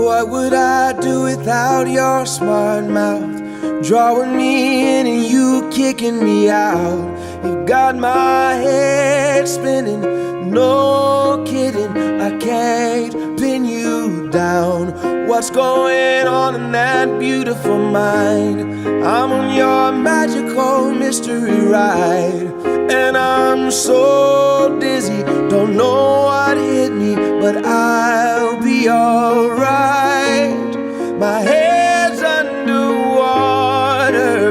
What would I do without your smart mouth? Drawing me in and you kicking me out. You got my head spinning, no kidding, I can't pin you down. What's going on in that beautiful mind? I'm on your magical mystery ride. And I'm so dizzy, don't know what hit me, but I'll be alright. My head's underwater,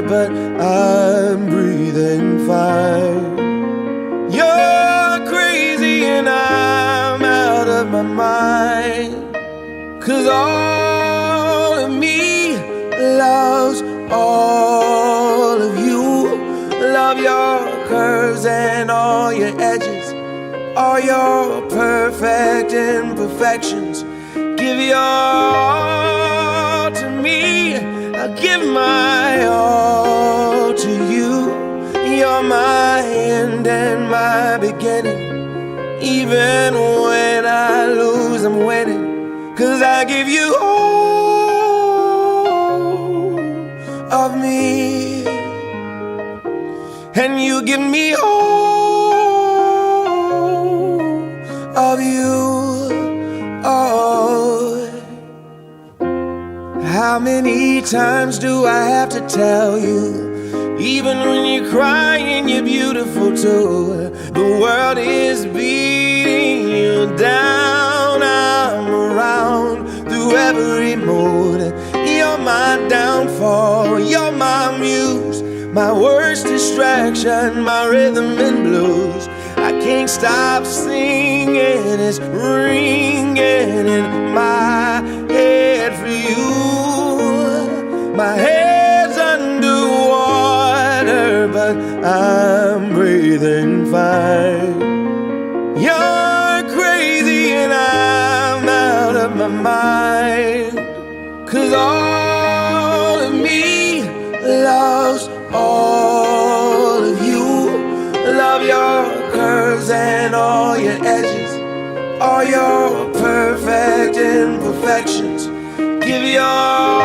but I'm breathing fine. You're crazy and I'm out of my mind. 'Cause all of me loves all of you. Love your curves and all your edges, all your perfect imperfections. Give your all to me, I give my all to you. You're my end and my beginning. Even when I lose, I'm winning. 'Cause I give you all of me, and you give me all of you. Oh. How many times do I have to tell you? Even when you're crying, you're beautiful too. The world is beating you down. I'm around through every mood. You're my downfall, you're my muse, my worst distraction, my rhythm and blues. I can't stop singing, it's ringing in my head for you. My head's underwater, but I'm breathing fine. You're crazy and I'm out of my mind. 'Cause all of me loves all of you. Love your curves and all your edges, all your perfect imperfections. Give your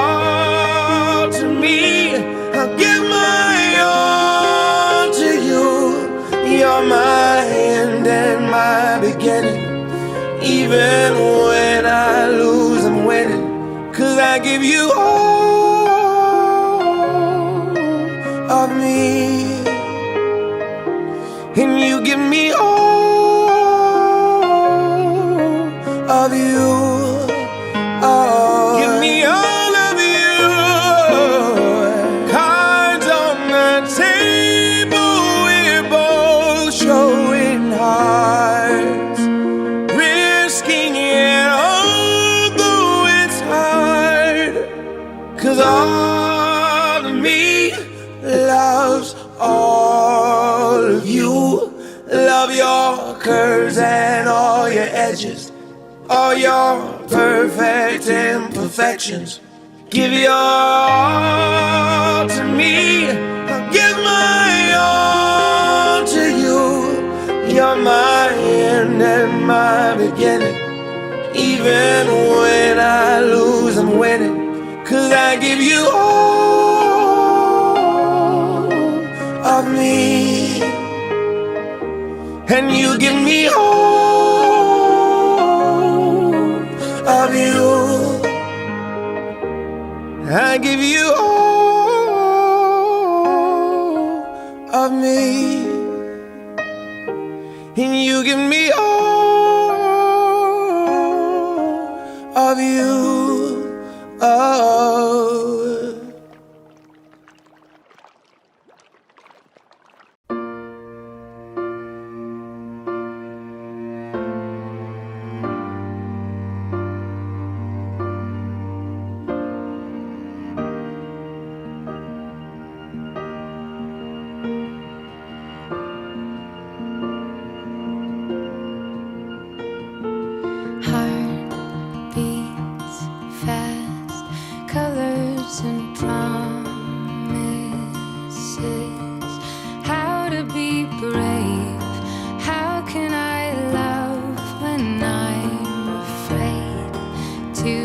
all to me, I'll give my all to you. You're my end and my beginning. Even when I lose, I'm winning. 'Cause I give you all of me, and you give me all of you. Oh, give me all of you. Cards on the table, we're both showing hearts, risking it, although it's hard. 'Cause all of me loves all of you. Love your curves and all your edges, all your perfect imperfections. Give your all to me, I'll give my all to you. You're my end and my beginning. Even when I lose, I'm winning. 'Cause I give you all of me, and you give me all of you. I give you all of me, and you give me all of you. Oh. Heart beats fast, colors and promises. How to be brave? How can I love when I'm afraid to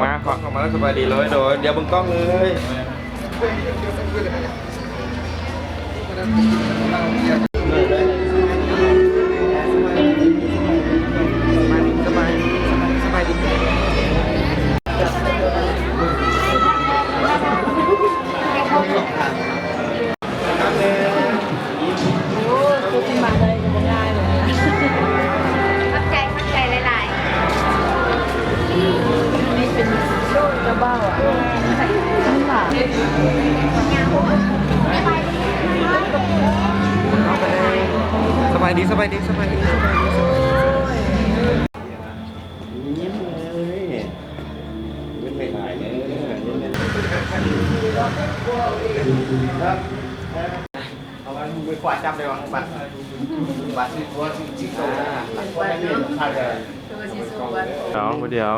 ມາ ເຂົ້າມາແລ້ວສະບາຍດີເລີຍ. ໂດຍ ດຽວເບິ່ງກ້ອງເລີຍ. ໂອ້ ຄືຊິມາໄດ້ກໍບໍ່ງ່າຍເລີຍນະ. ຂອບໃຈ ຂອບໃຈຫຼາຍໆ. ອັນນີ້ເປັນເຈົ້າບ່າວອະ. ສະບາຍດີ ສະບາຍດີ ສະບາຍດີ ສະບາຍດີ. ເອົາໄວ້ມືຂວາຈັບໄດ້ບໍ່? ບັດ ບັດ ເອົາ ດຽວ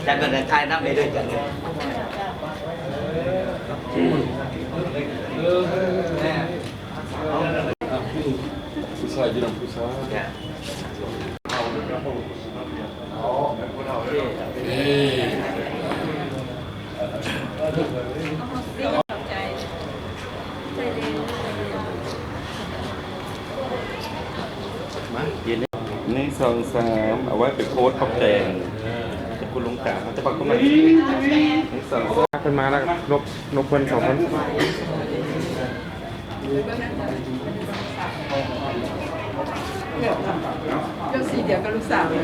ຈັດເບິ່ງ ຖ່າຍນຳໄດ້ເດີ ຈັດເລີຍ. ຜູ້ຊາຍຢູ່ນຳຜູ້ຊາຍ. ມາ ຢືນ ໜຶ່ງ ສອງ ສາມ ເອົາໄວ້ໄປໂພສຂອບໃຈ ເອີ ຂອບຄຸນຫຼວງຕາ ເຮົາຈະປັກຕົງນັ້ນ ໜຶ່ງ ສອງ ສາມ ເພິ່ນມາແລ້ວ ລົບ ລົບເພິ່ນສອງຄົນ. ເຈົ້າສີດຽວກັບລູກສາວເລີຍ.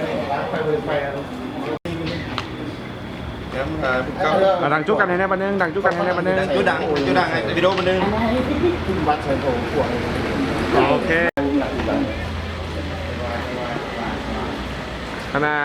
ອ່າ ດັງຈຸກັນໃຫ້ແດ່ບາດໜຶ່ງ ດັງຈຸກັນໃຫ້ແດ່ບາດໜຶ່ງ ຈຸດັງ ຈຸດັງໃຫ້ວິດີໂອບາດໜຶ່ງ. ໂອເຄ ຄະນະ.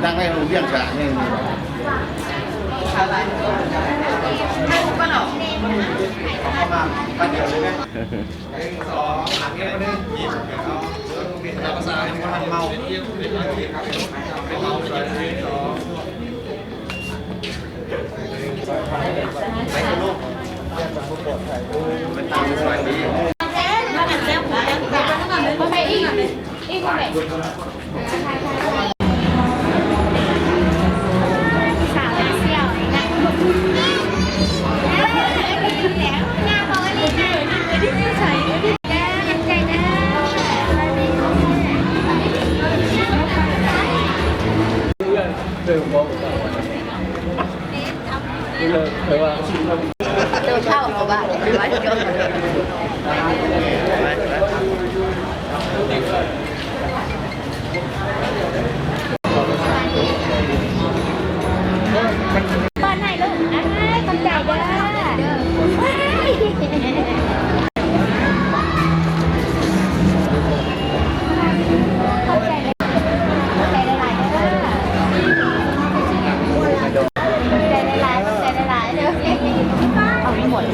ຕັ້ງໃຫ້ໂຮງຮຽນສະເໜີ. ໂຕເຖົ້າກໍວ່າ ເປີດໃຫ້ລູກ ອ້າຍ ຂອບໃຈເດີ. ຂອບໃຈ ຂອບໃຈຫຼາຍໆເດີ. ຂອບໃຈຫຼາຍໆ ຂອບໃຈຫຼາຍໆເດີ. ເອົາໃຫ້ໝົດ.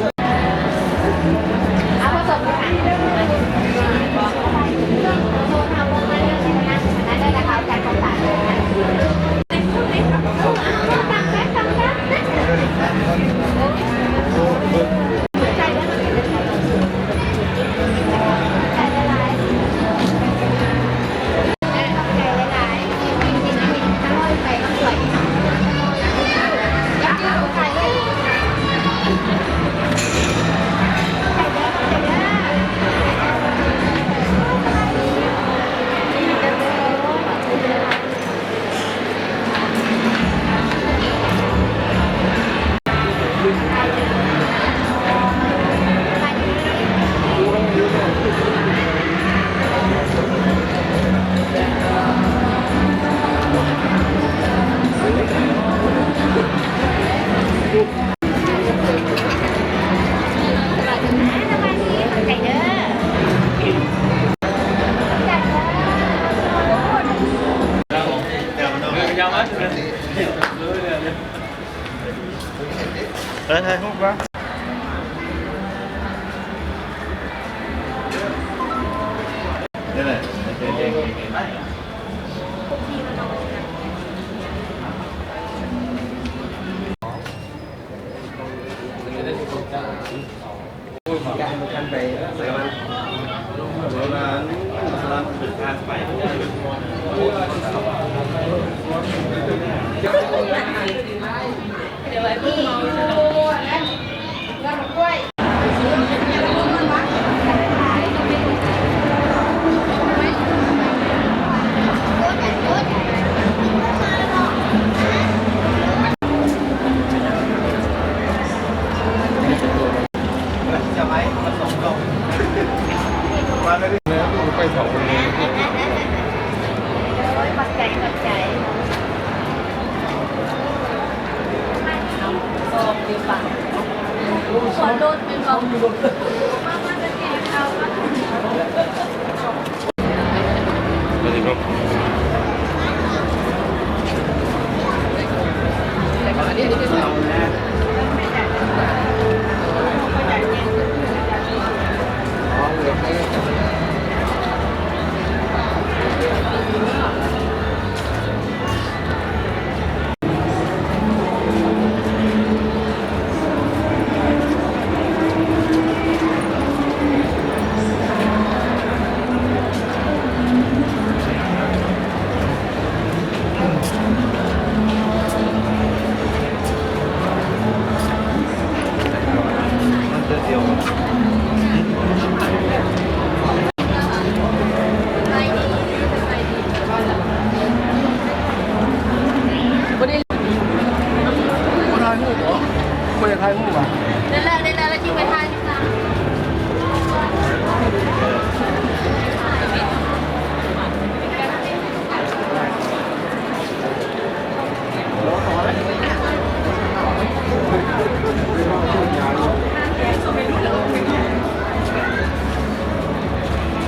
ເອີ ຖ່າຍຮູບມາ ນີ້ແຫຼະ.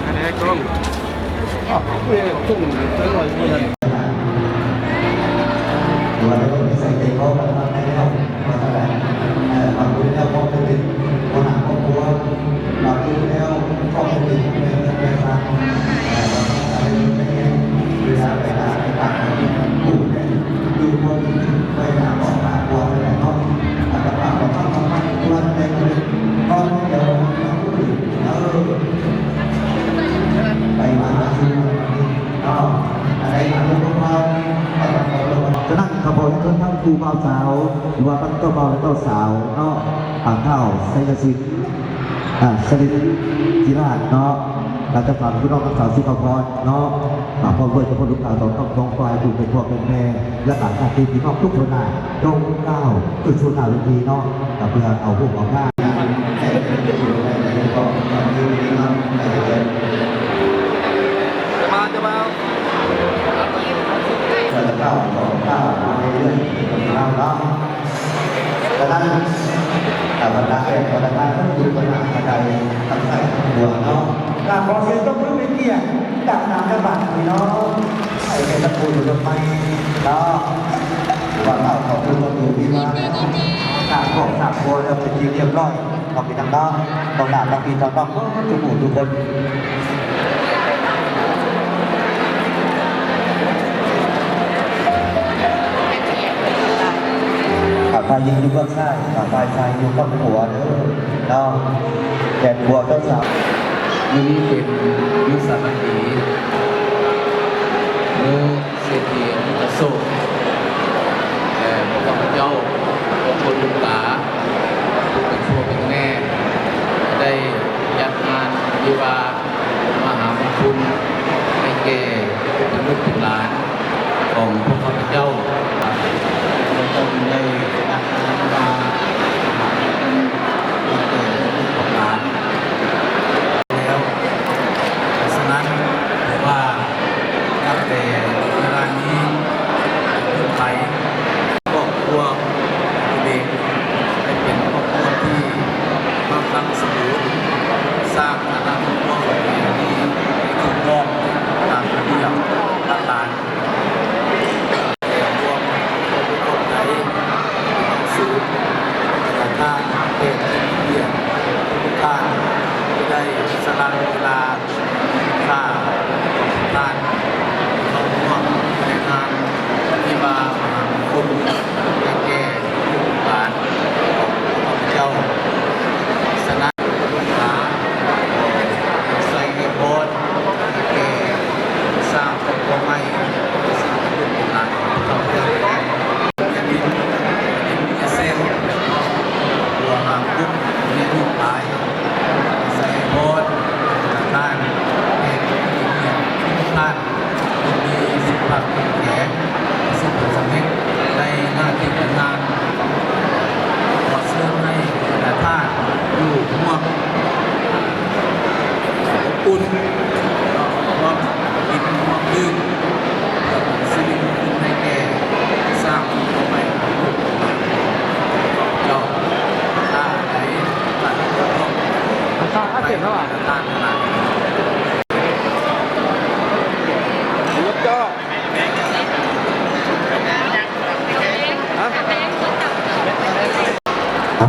ອັນນີ້ໃຫ້ກ້ອງ ອາ ເອີ ກ້ອງເປັນຮ້ອຍເປີເຊັນ. ວ່າແລ້ວກໍໃສ່ໃຈພໍກັນມາໄດ້ແລ້ວ ວ່າຊັ້ນແຫຼະ. ເອີ ບາງຄົນແລ້ວກໍໄປເປັນຫົວໜ້າຄອບຄົວ ບາງຄົນແລ້ວກໍໄປເປັນແມ່ເຮືອນແມ່ຊານ ເອີ ເວລາໄປຫາໄປຕາມຜູ້ແມ່ ຢູ່ບໍ່ໄປຫາຄອບຫາຄົວນັ້ນແຫຼະເນາະ. ອັດຕະພາບຂອງເຮົາ ເຮົາມາຢູ່ວັດໃດກໍໄດ້ ເພາະເຮົາເດີນທາງຜູ້ອື່ນ ເອີ ໄປມາຫາສູ່ ເນາະ ອັນໃດອານຸພາວ ສະນັ້ນ ຂ້າພະເຈົ້າເຊີນທັງຄູ່ບ່າວສາວ ຫຼືວ່າທັງເຈົ້າບ່າວ ແລະ ເຈົ້າສາວເນາະ ອາ ທ້າວໄຊຍະສິດ ອາ ສະລິດທິລາດເນາະ ແລະ ເຈົ້າສາວ ຄືນ້ອງນາງສາວສຸພາພອນເນາະ ອາ ພ້ອມດ້ວຍເຈົ້າພໍ່ລູກສາວສອງຂ້າງສອງຝ່າຍ ຜູ້ເປັນພໍ່ເປັນແມ່ ແລະ ກະຍາດຕິພີ່ນ້ອງທຸກສ່ວນຫຼາຍ ຈົ່ງກ້າວຂຶ້ນສູ່ໜ້າເວທີເນາະ ກະເພື່ອເອົາຮູບເອົາງານ ມາ ຈະມາ ເຈົ້າເຈົ້າ ເຈົ້າ ເຈົ້າ ມາເລື້ອຍໆ ພີ່ນ້ອງເນາະ. ສະນັ້ນ ອາ ບັນດາແຂກບັນດາທ່ານ ທັງຢູ່ຕໍ່ໜ້າກະໄດ້ທັງຊ້າຍທັງຂວາເນາະ ກະຂໍສຽງຕົບມືເປັນກຽດດັງໆ ໃຫ້ບາດພີ່ນ້ອງ ໃຫ້ແກ່ຕະກູນລຸນໃໝ່ເນາະ ຖືວ່າເຮົາຂອບຄຸນຂອບຄຸນທີ່ມາ ກະຂອບສາມຄົນແລ້ວເປັນທີ່ຮຽບຮ້ອຍ ເນາະ ພີ່ນ້ອງເນາະ ຕ້ອງໜ້າຕ້ອງພີ່ຕ້ອງນ້ອງ ທຸກຜູ້ທຸກຄົນ. ຖ້າຝ່າຍຍິງຢູ່ເບື້ອງຊ້າຍ ຖ້າຝ່າຍຊາຍຢູ່ເບື້ອງຂວາເດີເນາະ ແຂນຂວາເຈົ້າສາວ. ມື້ນີ້ເປັນມື້ສາມັກຄີ ມື້ ເສດຖີອະໂສກ ແລະ ພວກຂ້າພະເຈົ້າ ຄອບຄົວລຸງຕາ ຜູ້ເປັນພໍ່ເປັນແມ່ ໄດ້ຈັດງານວິວາມະຫາມົງຄຸນ ໃຫ້ແກ່ລູກເປັນລູກເປັນຫຼານຂອງພວກຂ້າພະເຈົ້າ ເຮົາຕ້ອງໄດ້ຈັດງານມາ ໃຫ້ແກ່ລູກເປັນລູກເປັນຫຼານ ແລ້ວ. ສະນັ້ນ ຖືວ່ານັບແຕ່ເວລານີ້ເປັນຕົ້ນໄປ ຄອບຄົວຂອງຕົນເອງໃຫ້ເປັນຄອບຄົວທີ່ໝັ້ງຄັ່ງສົມບູນ, ສ້າງຖານະຄອບຄົວຂອງຕົນເອງນີ້ໃຫ້ຖືກຕ້ອງຕາມລະບຽບຫຼັກການ.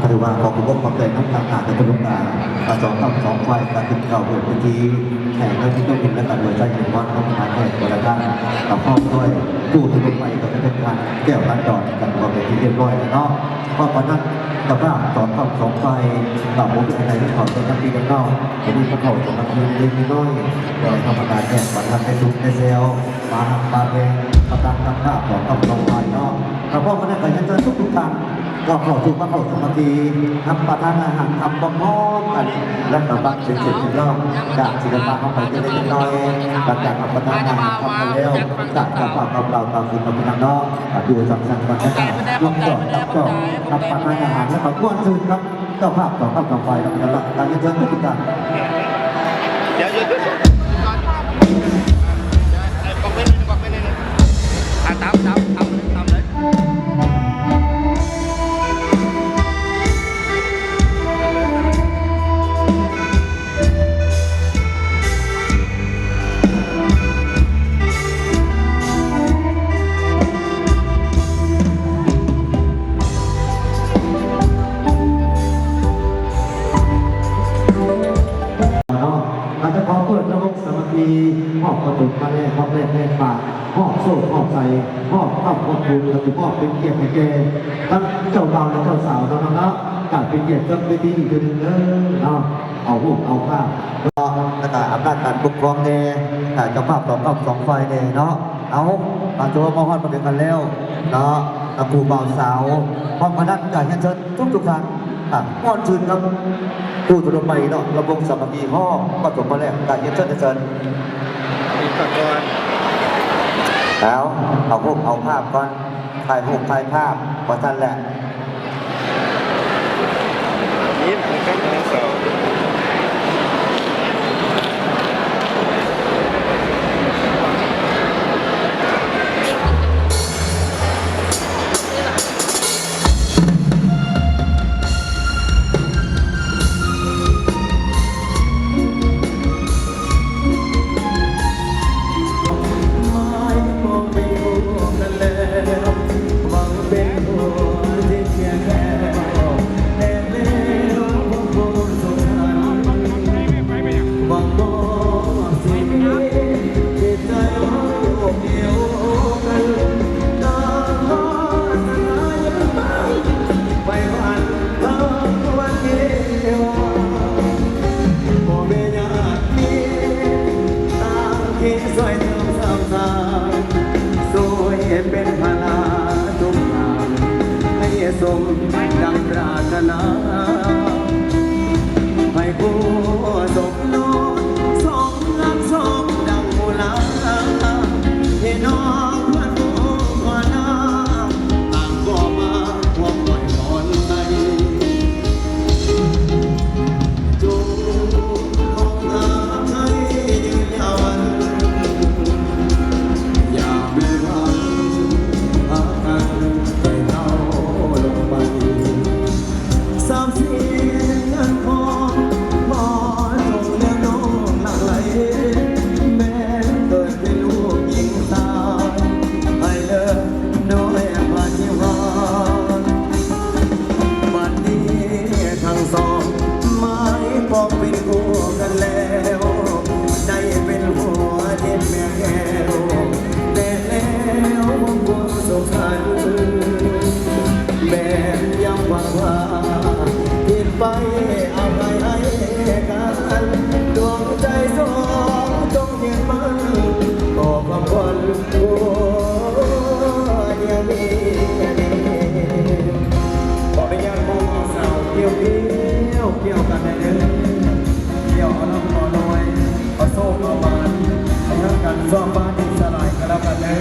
ຖືວ່າຂໍຂອບອົກຂອບໃຈນຳທາງຄະນະກຳມະການທັງສອງຝ່າຍ ກໍຂຶ້ນເຂົ້າຮ່ວມພິທີ ໃຫ້ເຈົ້າບຸນ ແລະ ກະໂດຍໃຊ້ເປັນວັດຂອງທາງແຂກ ແລະ ກະພ້ອມດ້ວຍຜູ້ຖືກລົງໄປ ກໍຄືທ່ານແກ້ວ ຕັນດອນ ກັນເປັນທີ່ຮຽບຮ້ອຍແລ້ວເນາະ. ເພາະປານນັ້ນ ເຈົ້າພາບສອງຝັ່ງສອງຝ່າຍ ກໍບໍ່ມີອັນໃດທີ່ເຂົ້າໃຈກັນ ພີ່ນ້ອງ ເຮົາ ເປັນພວກເຮົາສາມັກຄີເລັກໆນ້ອຍໆ ແຕ່ທຳມະດາແທ້ ປະທານໄດ້ທຸກໄດ້ແຊວ ມາຮັກມາແພງ ປະທານທັງພາບສອງຝັ່ງສອງຝ່າຍເນາະ. ກໍເພາະສະນັ້ນ ກໍຢາກຈະເຊີນທຸກໆທ່ານ ກໍເຂົ້າສູ່ມາເຂົ້າສາມັກຄີ ຮັບປະທານອາຫານຄ່ຳພ້ອມໆກັນ ແລະ ກໍຟັງສຽງສຽງຮ້ອງຈາກສິລະປະເຮົາໄປຈັກເລັກນ້ອຍ. ຫຼັງຈາກຮັບປະທານອາຫານຄ່ຳມາແລ້ວ ຈາກເຈົ້າພາບເຮົາກ່າວຕາມຄືນເນາະ ພີ່ນ້ອງເນາະ. ອ່າ ຢູ່ສັງສັນກັນ ແລ້ວກໍລົງຈອດ ຕັກຈອດ ຮັບປະທານອາຫານ ແລ້ວກໍມ່ວນຊື່ນກັບເຈົ້າພາບສອງຝັ່ງສອງຝ່າຍເນາະ. ກໍເລີຍເຊີນທຸກໆທ່ານ ດຽວ ດຽວ ດຽວ ດຽວ ອ່າ ຕາມ ຕາມ ຕາມເລີຍ ຕາມເລີຍ. ເນາະ ອາດຈະຂໍເປີດລຳວົງສາມັກຄີ ຮອບປະຖົມມະແລກ ຮອບແລກແລກບາດ ຮອບໂຊກ ຮອບໄຊ ຮອບຄຳຂອບຄຸນ ແລະ ມອບເປັນກຽດໃຫ້ແກ່ທັງເຈົ້າບ່າວ ແລະ ເຈົ້າສາວເນາະ ເນາະ. ການເປັນກຽດກັບເວທີອີກເທື່ອໜຶ່ງເດີເນາະ ເອົາຮູບເອົາພາບ ແລ້ວກະອຳນາດການປົກຄອງແດ່ ເຈົ້າພາບສອງຝັ່ງສອງຝ່າຍແດ່ເນາະ. ເອົາ ມາຖືວ່າມາຮອດມາເຖິງກັນແລ້ວເນາະ ຄູ່ບ່າວສາວ. ພ້ອມກັນນັ້ນ ກະຮຽນເຊີນທຸກໆທ່ານ ອ່າ ມ່ວນຊື່ນກັບຄູ່ຕົວໄປເນາະ ລຳວົງສາມັກຄີ ຮອບປະຖົມມະແລກ ກະຮຽນເຊີນ ຮຽນເຊີນ. ເອົາ ເອົາຮູບເອົາພາບກ່ອນ ຖ່າຍຮູບຖ່າຍພາບວ່າຊັ້ນແຫຼະ. ພໍ່ແມ່ຍາດມິດຕ່າງທີ່ຊ່ວຍເຕີມສ້າງສາ ຊ່ວຍເປັນພາລາທຸກຢ່າງ ໃຫ້ສົມດັ່ງປາດຖະໜາ ໃຫ້ຄູ່ສົມ ສອງລັກສອງດັ່ງມຸລາ ພີ່ນ້ອງເພື່ອນຄູ່ຫົວໜ້າ ຕ່າງກໍມາຮ່ວມອວຍພອນໃຫ້ ຈົ່ງຄອງຫາໃຫ້ຍືນຍາວວັນ ຢ່າແມ່ນວ່າຫາກັນແຕ່ເກົ່າລົງໄປ. ສາມສີເງິນທອງ ພໍສົ່ງແນວນ້ອງຫຼັ່ງໄຫຼ ແມ່ນເກີດເປັນລູກຍິງຊາຍ ໃຫ້ເລີກດ້ວຍພາສີຫວານ ບັດນີ້ທັງສອງໝາຍປອງເປັນຄູ່ກັນແລ້ວ ໄດ້ເປັນຜົວທິດແມ່ແກ້ວ ແຕ່ແລ້ວຄວາມສຸກສັນ ແມ່ນຍາມຫວັງວ່າ ຜິດໄປອະໄພໃຫ້ກັນ ດວງໃຈສອງຈົ່ງຍຶດໝັ້ນ ຕໍ່ຄວາມຝັນ ຂໍອະນຸຍາດຜູ້ບ່າວສາວ ກ່ຽວ ກ່ຽວກັນແດ່ເດີ ກ່ຽວເອົາລຳເອົາລວຍ ເອົາໂຊກເອົາໝານ ໃຫ້ຮັກກັນຊອກຟ້າດິນສະຫຼາຍກໍແລ້ວກັນເດີ.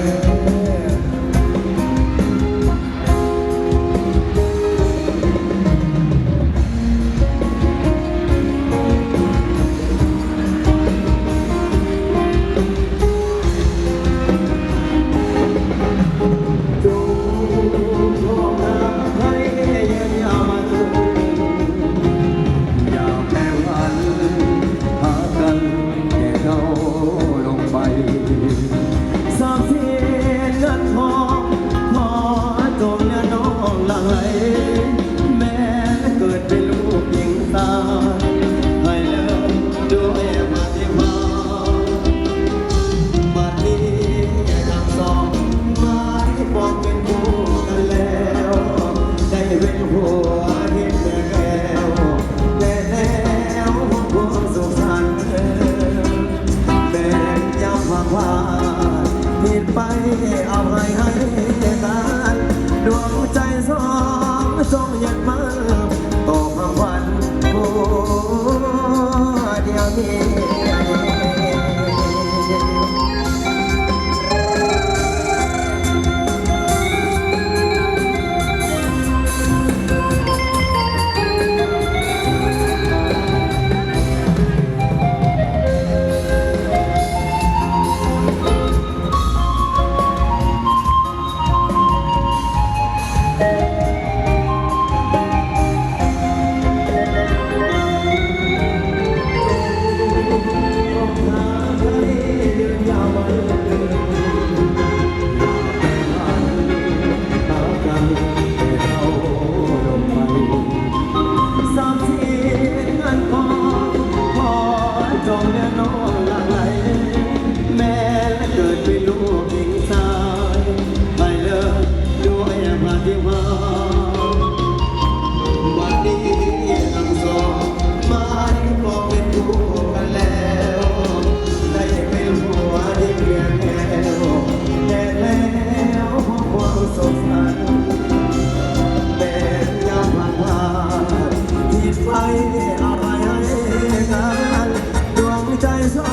ອະໄພໃຫ້ກັນ ດວງໃຈສອງ ຈົ່ງຍຶດໝັ້ນຕໍ່ຄວາມຝັນຜູ້ດຽວນີ້. ສາມສິບເອັດງານຂອງພໍ່ ຈົ່ງແນບນ້ອມຫຼັ່ງໄຫຼ ແມ່ນເກີດເປັນລູກຍິງຊາຍ ໃຫ້ເລີກດ້ວຍອາພາດທີ່ຫວານ ບັດນີ້ທັງສອງ ໝາຍຄວາມເປັນຄູ່ກັນແລ້ວ ໄດ້ເປັນຜົວທີ່ເປັນແກ້ວ ແລະແລ້ວຄວາມສົກສັນ ແມ່ນຍາມຜ່ານຜ່ານ ຜິດໄປອະໄພໃຫ້ກັນ ດວງໃຈສອ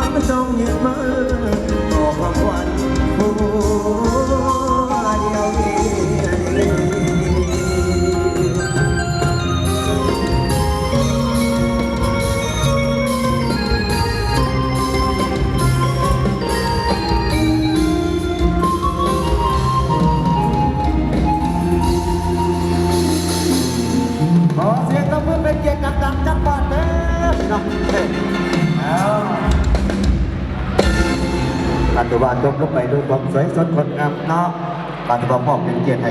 ງຈົ່ງຍຶດໝັ້ນ ຕໍ່ຄວາມຝັນຜູ້ດຽວນີ້. ຂໍສຽງຕົບມືເປັນກຽດດັງໆຈັກບາດເດີເນາະ. ເອີ ກະຖືວ່າຈົບລົງໄປດ້ວຍຄວາມສວຍສົດງົດງາມເນາະ ກະຖືວ່າພ້ອມເປັນກຽດໃຫ້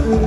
ມາ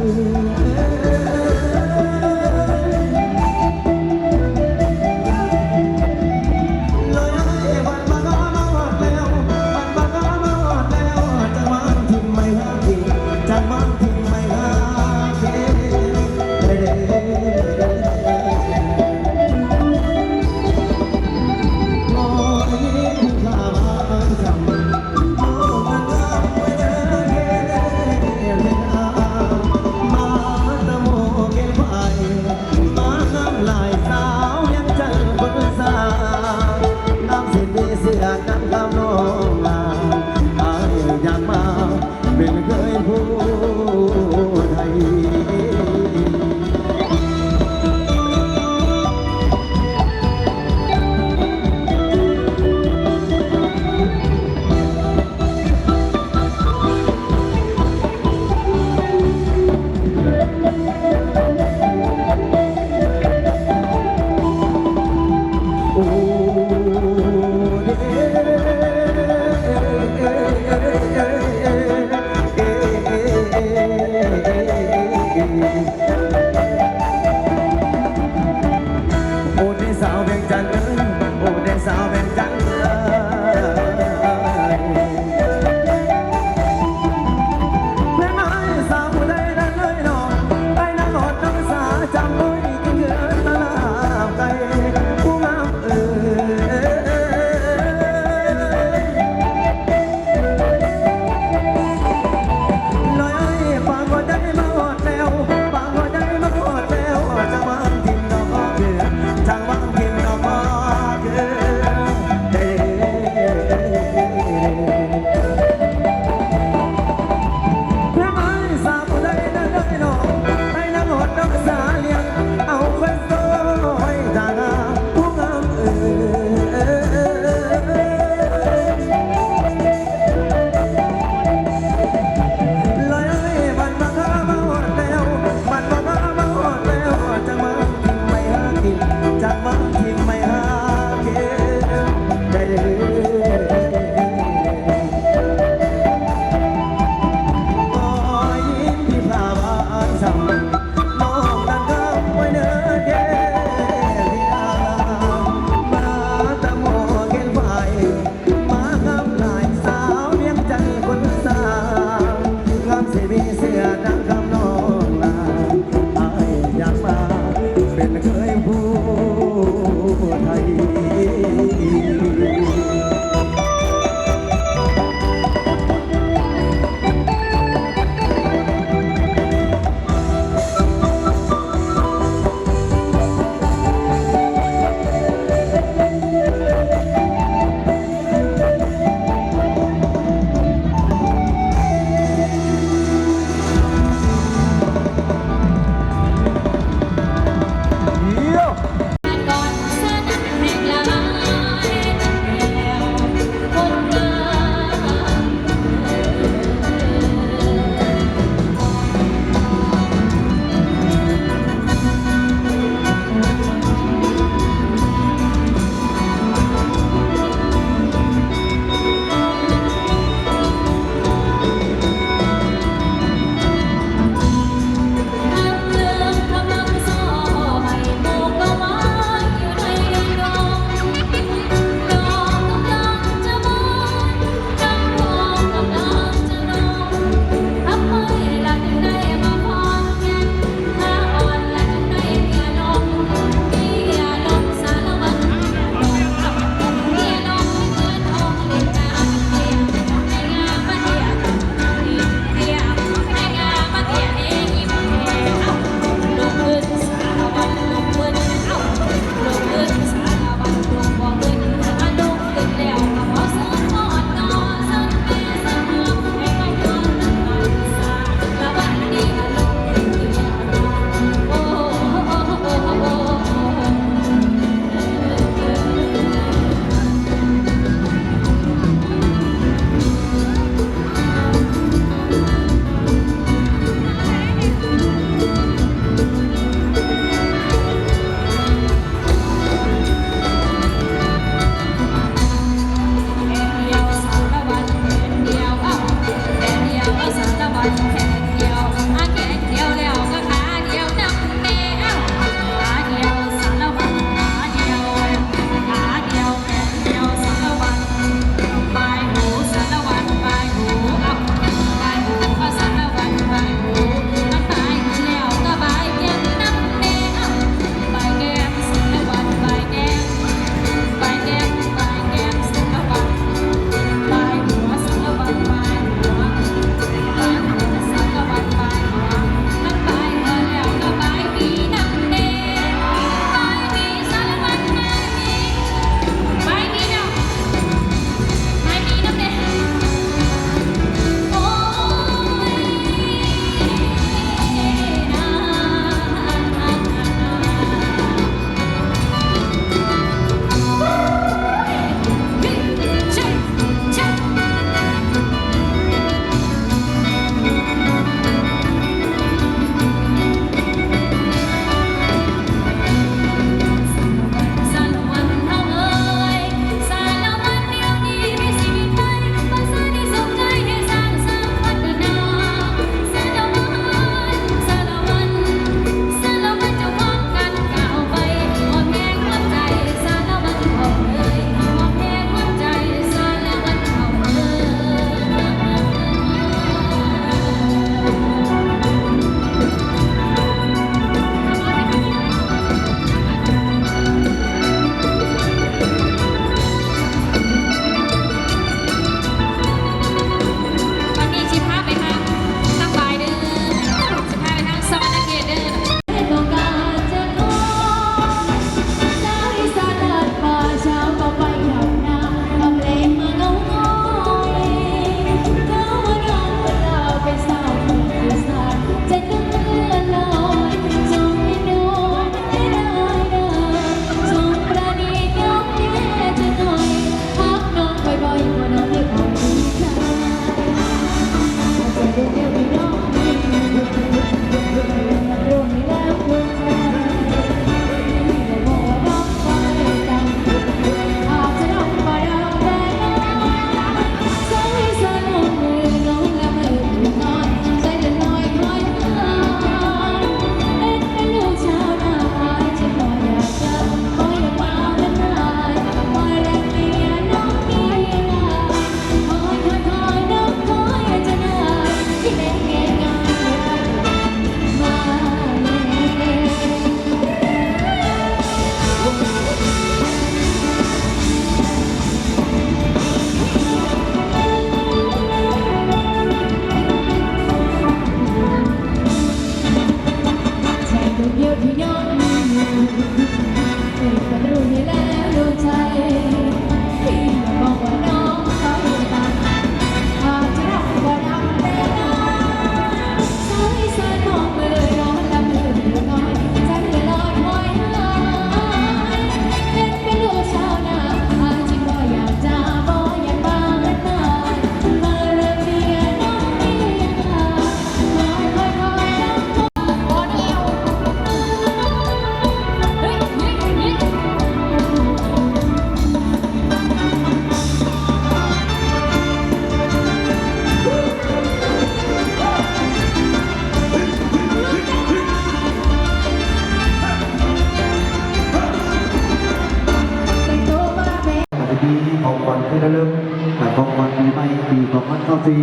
ສີ່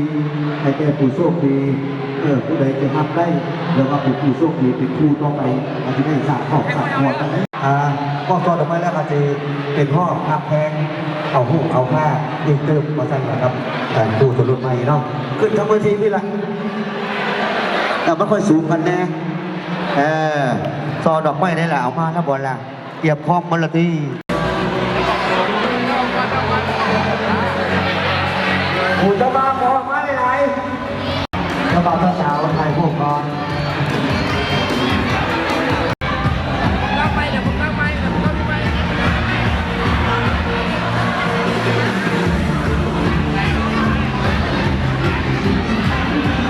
ໃຫ້ແກ່ຜູ້ໂຊກດີ ເອີ ຜູ້ໃດຈະຮັບໄດ້ ແລ້ວກໍເປັນຜູ້ໂຊກດີ ເປັນຄູ່ຕໍ່ໄປ ອາດຈະໄດ້ສ້າງຄອບສ້າງຄົວກັນເດ້. ອ່າ ມອບຊ່ອດອກໄມ້ແລ້ວກໍຊິເປັນຮອບຮັບແພງ ເອົາຮູບເອົາພາບອີກຕື່ມວ່າຊັ້ນລະຄັບ ອ່າ ຄູ່ຕົວລຸ້ນໃໝ່ເນາະ ຂຶ້ນທາງເວທີພີ້ລະ ແລ້ວມັນຄ່ອຍສູງກັນແດ່. ເອີ ຊ່ອດອກໄມ້ນີ້ລະ ເອົາມາແລ້ວບໍ່ລະ? ຕຽມພ້ອມໝົດລະຕິ ໝູ່ເຈົ້າບ່າວຂໍອອກມາຫຼາຍໆ ເຈົ້າບ່າວເຈົ້າສາວຖ່າຍຮູບກ່ອນ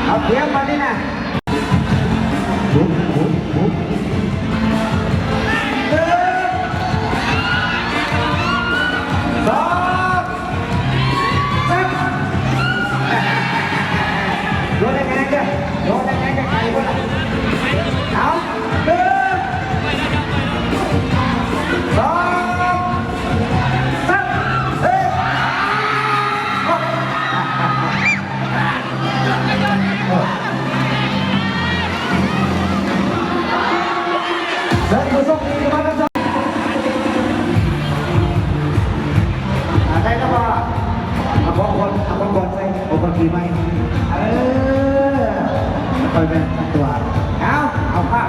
ເອົາ ຕຽມບາດນີ້ນະ. ຫຸບ ຫຸບ ຫຸບ ໜຶ່ງ ສອງ ສາມ ໂດດແຮງໆ ເດີ້ ໂດດແຮງໆ ຈະໄກພຸ້ນລະ ເອົາ ໜຶ່ງ ສອງ ສາມ ເອີ ເຊີນຜູ້ໂຊກດີມາທັງສອງ ອ່າ ໄດ້ແລ້ວບໍ່? ເອົາຂອງຂວັນ ເອົາຂອງຂວັນໃສ່ ຂອງຂວັນປີໃໝ່ ເອີ ຄ່ອຍແມ່ນຕົວະ ເອົາ ເອົາພາບ